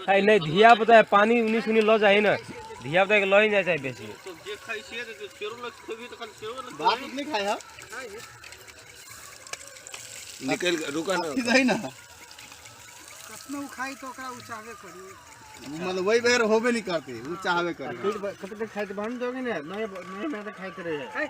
है नहीं धिया पुता पानी उन्नी सुनी ल जाए ना, धिया पुता के ल ही जाए चाहे बेसी। जे खाई छे त सेरो लग खोबी त खाली सेरो लग भात नहीं खाए है निकल रुका ना नहीं ना कतनो खाई तो ओकरा उ चाहबे करी, मतलब वही बेर होबे नहीं करते, उ चाहबे करी। कते खाइत बन दोगे ने नए नए में तो खाइत रहे है।